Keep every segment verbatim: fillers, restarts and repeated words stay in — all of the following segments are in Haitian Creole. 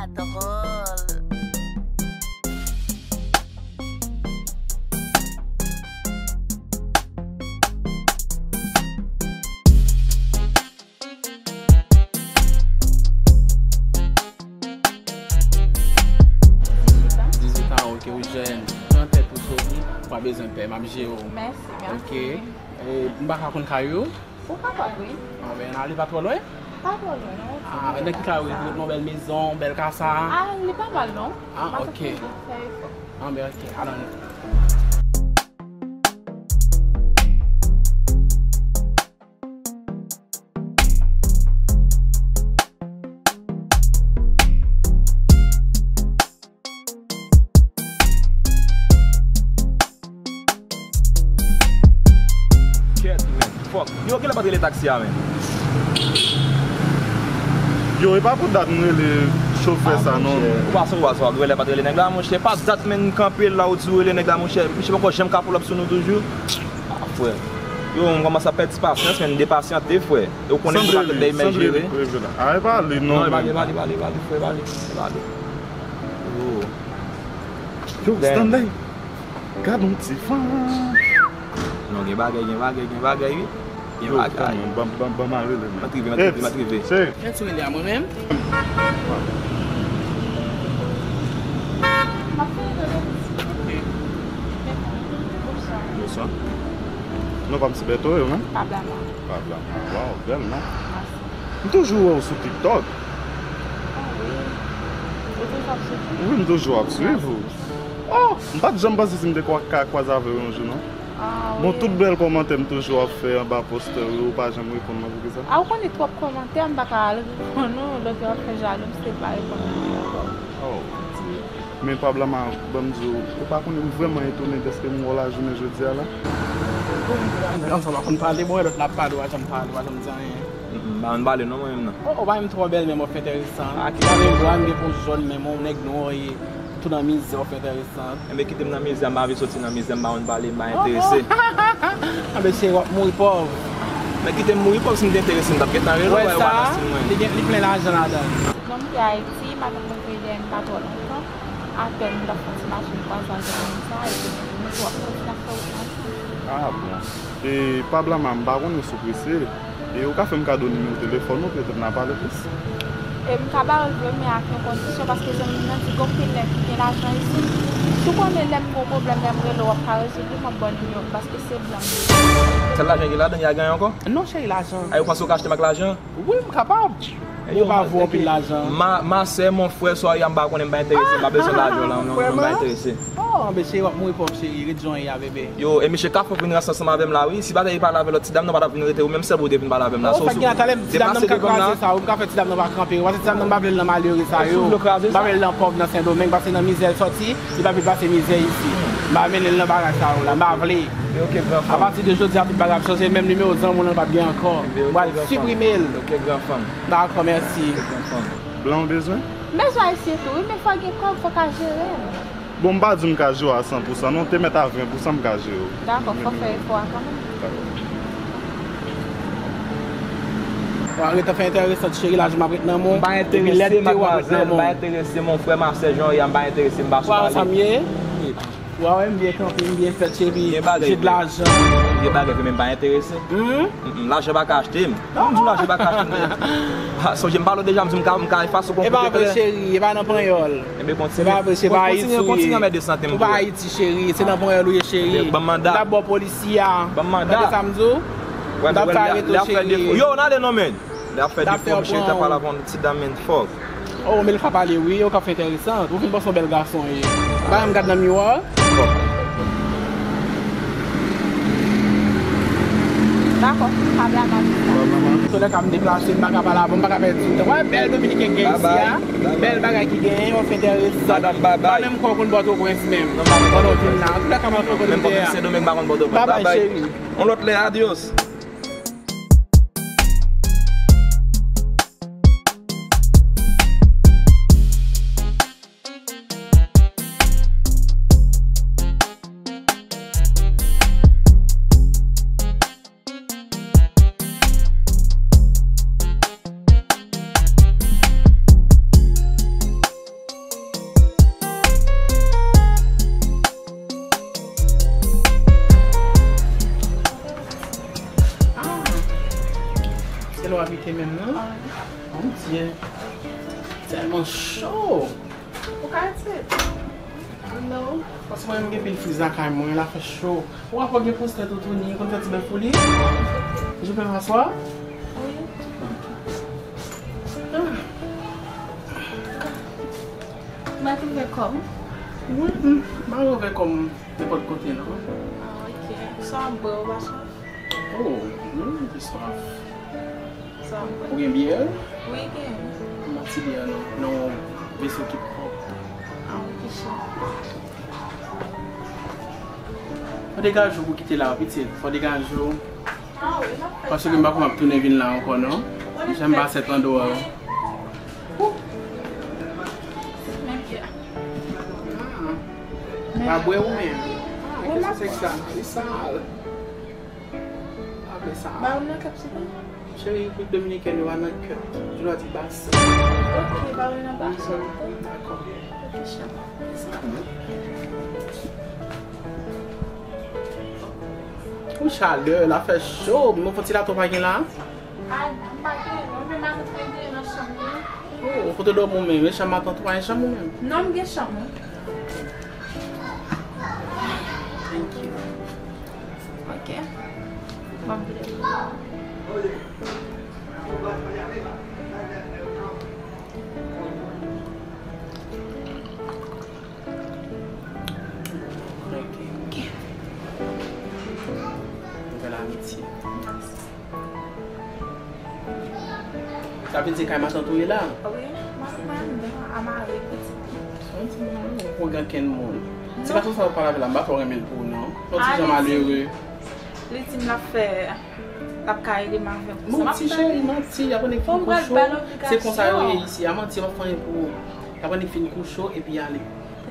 Dròl. Dizuit an, ok, ou jèn. Pran tèt ou solid, ou pa bezwen pè, m ap jere w. Mèsi, mèsi. Ok. E, m pa ka konn kay ou? Ou kapab, wi. Anben, ale pa twò lwen? Pa twò lwen, non. Ah, nan ki kay ou rete? Nan bèl mezon, bèl kasa? Ah, li pa mal, non. Ah, ok. Anben, ok, al ann. Kèt, men. Fòk. Yo, kilè pa t rele taksi a, men? Yo, e pa pou dat m rele chofè sa, non. Ou pa sonje, ou pa sonje, ou rele pa t rele nèg la, monchè. Pa dat, men, m kanpe la, ou di w rele nèg la, monchè. Misye poko janm ka pull up sou nou toujou. Ah, frè. Yo, m kòmanse ap pèdi pasyans, men, m depasyante, frè. E ou konnen m pa tande men jere. Ah, e pa li, non, men. Non, e pa li, e pa li, e pa li, frè, e pa li, e pa li. Oh. Yo, Stanley. Gad yon ti fanm. Non, gen bagay, gen bagay, gen bagay, wi. Gen bagay. Yo, ban, ban, ban m rele, men. M ap rive, m ap rive, m ap rive. Cheri. Kiyès ou rele a, mwen menm? M ap fè yon rele. Bonswa. Bonswa. Non pa m se Bèto, ou menm? Pablo. Pablo. Waw, bèl non. Mèsi. M toujou wè w sou TikTok. Ah wi. Ou toujou ap swiv? Wi, m toujou ap swiv ou. Oh, m pa t janm panse si m te kwa-, ka kwaze avè w yon jou, non. Ah wi. Bon, tout bèl kòmantè m toujou ap fè anba postè w yo, ou pa janm reponn mwen, poukisa? Ah, ou konnen twòp kòmantè, m pa ka al reponn ou, lòt yo ap fè jalou, m se pa reponn yo ankò. Oh, Bondye. Men Pablo, ban m di w, ou pa konnen, m vrèman etone dèske m wè w la jounen jodi a la. Ann sa pa konn pale, bon, lòt la ap pale, ou pa janm pale, ou pa janm di anyen. M pa konn pale non, mwen menm nan. Oh, ou pa menm twò bèl menm, ou fè enteresan. Ah, ki pale dwa, m gen po jòn menm, ou nèg nwa, ou ye tou nan mizè, ou fè enteresan. Enben, kite m nan mizè, m pa anvi soti nan mizè, m pa konn pale, m pa enterese. Anben, cheri, w ap mouri pòv. Men kite m mouri pòv, si m te enterese, m t ap gentan rele w, ba yo balans mwen. Li gen, li plen lajan ladan l. Non, m te Ayiti, madanm mwen voye dèyè m pa twò lontan. Apèn m t ap fè yon ti mache, m kwaze ak yon moun sa, epi nou tou ap kontinye ap fè wout ansanm. Ah bon. E pa blan m pa konnen si w prese. E ou ka fè m kado nimewo telefòn ou, petèt n a pale plis? E m ka ba w l vre, men ak yon kondisyon, paske zanmi m nan di gen anpil nèg ki gen lajan isit. Si w konnen lè m gen yon pwoblèm, lè m rele w, w ap ka rezoud li, m ap ba w nimewo m, paske se blan m bezwen. Sèl lajan ki ladan, y a ganyen ankò? Non, cheri, lajan. A, ou panse w ka achte m ak lajan? Wi, m kapab. Yo, pa vo anpil lajan. Ma, ma sè, mon frè, swa ya m pa konnen, m pa enterese, m pa bezwen lajan la, non, non, m pa enterese. Oh, men cheri, w ap mouri pòv, cheri, ret jan w ye a, bebe. Yo, e misye ka fè vin ranse ansanm avè m la, wi. Si pa te li pale avè lòt ti dam nan, pa t ap vin rete ou menm sèl pou w te vin pale avè m la. Oh, sa k gen la, talè ti dam nan m ka kraze sa, wi, m ka fè ti dam nan pa kanpe, paske ti dam nan m pa vle l nan malere sa yo. M pa vle l nan pòv nan Sendomeng, paske nan mizè l sòti, li pa vle pase mizè isi. M pa mennen l nan bagay sa yo la, m pa vle. Apati de jodi a, tout bagay ap chanje, menm nimewo zanmi w lan pa t gen ankò. M pral siprime l. Dakò, mèsi. Blan w bezwen? M bezwen ayisyen tou, wi, men fò gen kòb, fò ka jere m. Bon, m pa di m ka jere w a san pou san, non, te mèt a ven pou san m ka jere w. Dakò, fò fè efò a kanmenm. W a ret fè enteresan, cheri, lajan m ap ret nan men w. M pa enterese, madmwazèl, m pa enterese, mon frè, ma sè, jan w ye a, m pa enterese, m pa sou pale. Ou a wè m byen kanpe, m byen fèt, cheri. Jete lajan. Gen bagay vre, men m pa enterese. Mm, mm, lajan pa ka achte m. Non, m di w lajan pa ka achte m. Ha, sonje m pale w deja, m di m ka, m ka efase w konprann klè. E pa vre, cheri, e pa nan panyòl. Enben, kontinye. E pa vre, se pa Ayiti w ye. Kontinye anmède sante m. Ou pa Ayiti, cheri, se nan panyòl ou ye, cheri. Enben, ban m manda. M t ap ba w polisi a. Ban m manda. Tande sa m di w? M t ap ka arete w, cheri. Yo, n ale non, men. Lè ap fè defo, misye t ap pale avè yon ti dam, men, fòk. Oh, men l ka pale, wi, ou ka fè enteresan. Ou vin panse yon bèl gason, wi. Ba m gad nan miwa. Bon. Dakò, pa bla pa di sa. Sou lè ka m deplase, m pa ka pale avè w, m pa ka pèdi tan. Wè, bèl dominiken gen isi a. Bèl bagay ki genyen, ou fè enteresan. Madanm, babay. Pa menm kò w konn Pòtoprens menm. Pandan w vin la. An tou lè ka m ap fè kote m te a. Menm kò m se Sendomeng, m pa konn Pòtoprens. Babay, cheri. On lòt lè, adyos. Abite menm nan? Mon Dye. Tèlman cho. Ou ka retire? Non. Paske mwen menm gen pil friz lakay mwen, la fè cho. Ou ap gen postè toutouni, konn fè ti bèf pou li? Je peux m'asseoir? Wi. Ah. Mwen tou vè kòm. Wi, m pa ouvè kòm nenpòt kote, non. Ah, ok. Sa w ap bwè, ou pa swaf? Oh, wi, m te swaf. Sa w ap bwè? Ou gen byè? Wi, gen. Yon ti byè nan, nan yon veso ki pwòp. Ah, ok, chè. Fò degaje w pou kite la, pitit. Fò degaje w. Ah, wi, m ap fè sa. Paske m pa konn ap tounen vin la ankò, non. Jan m pa sèt andwa. Men byè. Ah. Pa bwè ou menm. Ah, kisa se sa? Li sal. Pa vle sa. Ba ou nan kèp sou kou. Cheri, Repiblik Dominikèn yo a nan kèp. Yo di bas. Ok, ba ou nan bas. Mhm, dakò. Ok, chè. Ou chalè, la fè cho. Mwen fò ti lato pa gen la. Ay, m pa gen, mwen menm matant mwen gen nan chanm li. Oh, ou foto dòmi ou menm, e chanm matant ou pa gen chanm ou menm? Non, m gen chanm, wi. Thank you. Ok. Bon, m vle. Ok. Nouvèl amitye. Sa vle di kay matant ou ye la? Wi, matant mwen anndan, a mari pitit. Yon ti moun, ou pran gen kenn moun. Ti gason sa ou pale avè la, m pa twò renmen l pou ou non. Yon ti jan malere. Li di m l ap fè, l ap ka ede m avè m. Manti, cheri, manti, y ap annik fin kou cho. Se konsa yo ye isi a, manti, y ap fè anyen pou ou. Y ap annik fin kou cho epi ale.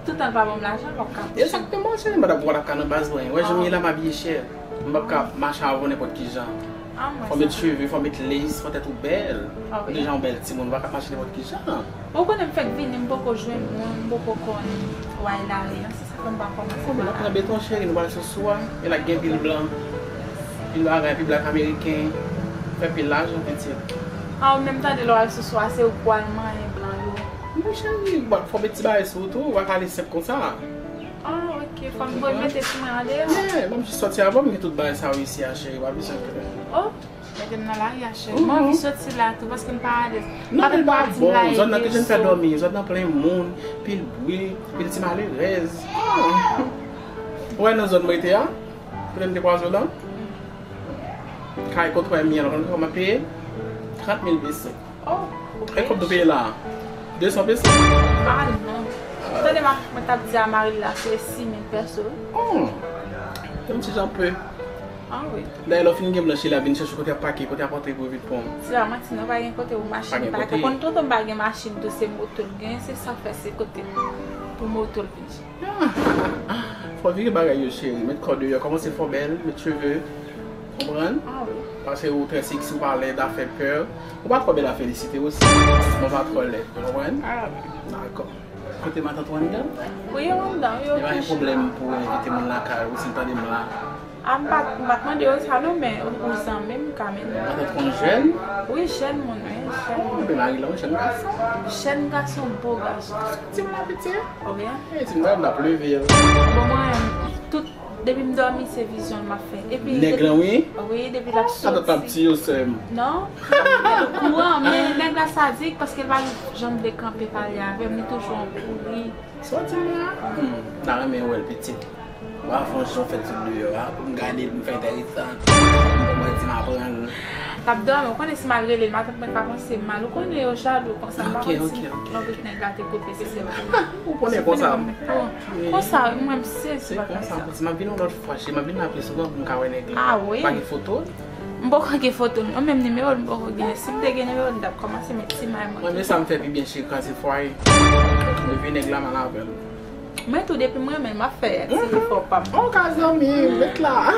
Toutan l pa ban m lajan, m p ap ka kouche. Egzakteman, cheri, m pa t ap wè l ap ka nan baz mwen. Wè jan m ye la, m abiye chè. M p ap ka mache avè w nenpòt ki jan. Fò w met cheve, fò w met lace, fò tèt ou bèl. Ou deja yon bèl timoun, ou pa ka mache nenpòt ki jan. Ou konnen m fèk vini, m poko jwenn moun, m poko konn wè lari an, se sa fè m pa kòmanse. Ou pral pran beton, cheri, nou pral sou swa. E la gen pil blan, pil bagay, pil blak ameriken. Fè pil lajan, pitit. A, ou menm tande lè w al sou swa, se ou k pral manyen blan yo. Non, cheri, fò w met ti bagay sou ou tou, ou pa ka ale senp konsa. Ah, ok. Fò m voye mete sou mwen andeyò. Yeah, m ap jis sòti avan, m gen tout bagay sa yo isi a, cheri, pa bezwen pè. Oh, mete m nan lari a, cheri. M anvi soti la tou, paske m pa alèz. Non, men l pa bon. Zòn nan ki jan fè dòmi, zòn nan plen moun, pil bri, pil ti malerèz. Ah. Ou wè nan zòn mwen te a, kote m te kwaze w lan? Kay kote w wè m ye a, ou konn kòman m ap peye? Trant mil peso. Oh, ok. E kòb nou peye la? De san peso? Ah, non. Tande, mwen t ap di a mari l la, se sis mil peso. Oh, se yon ti jan pe. Ah, wi. Dayè, lè w fin gen blanchi la, vin chèche kote y ap pake, kote y ap antre pou yo vin pran w. Se pa manti, non, pa gen kote pou machin pake. Konn tonton m pa gen machin tou, se moto l gen, se sa fè se kote pou moto l vin. Fò vire bagay yo, cheri. Met kò deyò, kòmanse fò bèl, met cheve. Konprann? Ah, wi. Paske ou trè seksi, ou pa lèd, a fè pè. Ou pa twò bèl, a felisite osi. Men ou pa twò lèd, konprann? Ah, wi. Dakò. Kote matant ou anndan? Wi, yo anndan, yo touche. Li pa gen pwoblèm pou envite moun lakay ou, si l tande m la. Ah, m pa, m pa t mande yo sa non, men ou, ou zanmi m, ka mennen. Matant ou jèn? Wi, jèn moun, wi, jèn moun. Oh, men mari la, yon jèn gason. Jèn gason, bo gason. Di m la, piti. Oubyen? Eh, di m la, m ap leve. Bon, mwen, tout, depi m dòmi, se vizyon l m ap fè. Epi, nèg lan, wi? Wi, depi l ap soti. Matant ap di yo, sè m. Non. Kouran, men nèg la sadik, paske l pa janm vle kanpe pale avè m, li toujou an kouri. Sa w di m la? Hmm, m ta renmen wè l, pitit. W a fè yon jan w fè tout deyò a, pou m gade l, pou m fè enteresan. Pou mwen di m aprann. L ap dòmi, ou konnen si m al rele l, matant mwen ka panse m mal. Ou konnen yo jalou konsa, m pa konn si lòt nèg la te kote, se sèl pou mwen. Ou konnen konsa. Konsa, mwen m sezi bagay sa. Se konsa, m ap vin yon lòt fwa, cheri, m ap vin la pi souvan pou m ka wè nèg la. Ah, wi. Pa gen foto? M poko gen foto l non, menm nimewo l m poko gen. Si m te gen nimewo l, m t ap kòmanse met ti may mwen. Mwen, men sa m fè pi byen, cheri, kraze fwaye. Depi nèg la mal avè l. Mwen tou, depi m renmen l, m ap fè ti efò pa m. Ou ka zanmi, met la.